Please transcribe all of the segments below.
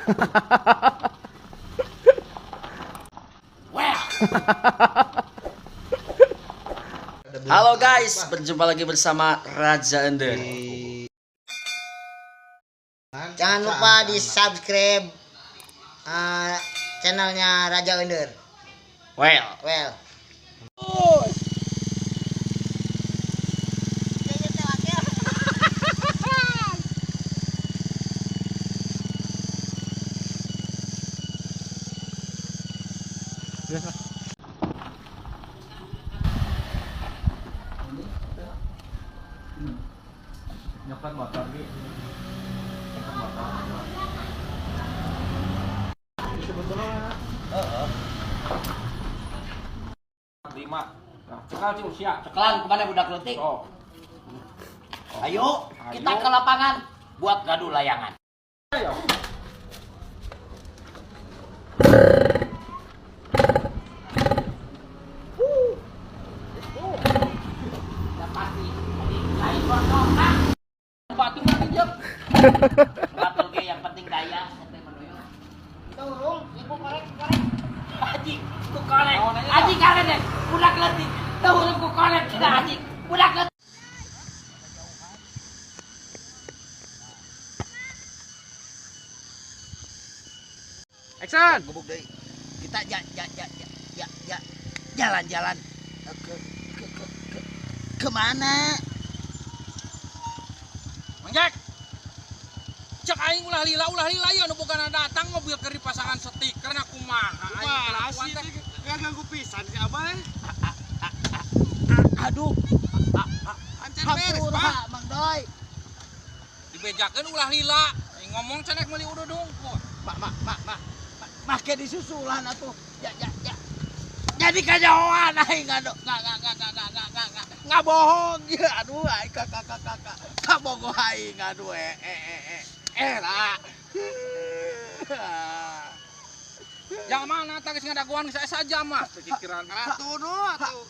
Well. Halo guys, berjumpa lagi bersama Raja Ender. Jangan lupa di subscribe channelnya Raja Ender. Well. Well. Nyokot motor gitu. Nyokot motor. Sebetulnya lima. Nah, cekal sih usia. Cekelan kemana budak letik? Oh. Ayo, kita ke lapangan buat ngadu layangan. Ayo. Udah pasti. Lain kosong. Batu mah pinjam. Batu ge yang penting daya sampai menuju. Turun, ibu korek korek. Haji, ku korek. Haji karen deh. Budak letik. Turun ku korek kita haji. Budak letik. Action. Gebuk deui. Kita ja ja ja ja ja ja jalan-jalan ke ke ke ke ke mana? Mang Jack. Cek aing ulah lila ya nu bogana datang mobil keur dipasangan stiker na kumaha aing kelakuan teh. Gak ganggu pisan si Abah. Aduh, Ancan beres, hampura Pak. Mang Doi. Dibejakeun ulah lila. Aing ngomong cenah meuli ududung. Mak mak mak mak make disusulan atuh. Ya ya ya. Jadi kajauhan aing aduh. Nggak bohong ya aduh aing kakak kakak kakak kabogoh aing aduh eh eh eh eh era. Yang mana tah geus ngadaguan geus asa jam mah pikiran. Atuh nu atuh.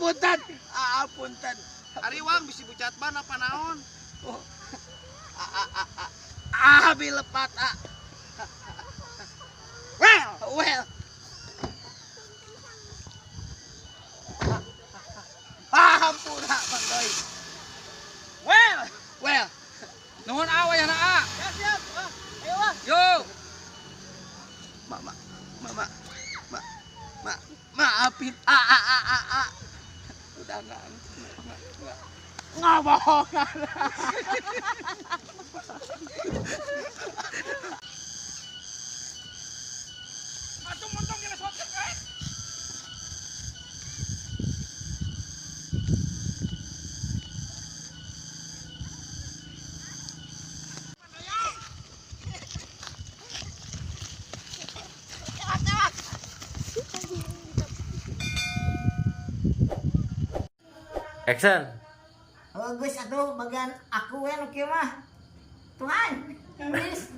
Punten. Punten. Ari wang bisi bucat ban apa naon? Oh. Ah, ah, lepat ah. Well, well. Ah, ampun, Bang Doi. Well, well. Nuhun a wayahna a. Siap, siap. Ah, ayo, Bang. Yo. Ma, ma, ma, ma, ma, ma, maafin. Ah, ah, ah, ah, ah. Udah enggak. Nggak bohong. Atuh montong geus hotel kae. Action. Bagus atuh bagian aku we nu kieu mah. Tuhan. Geus.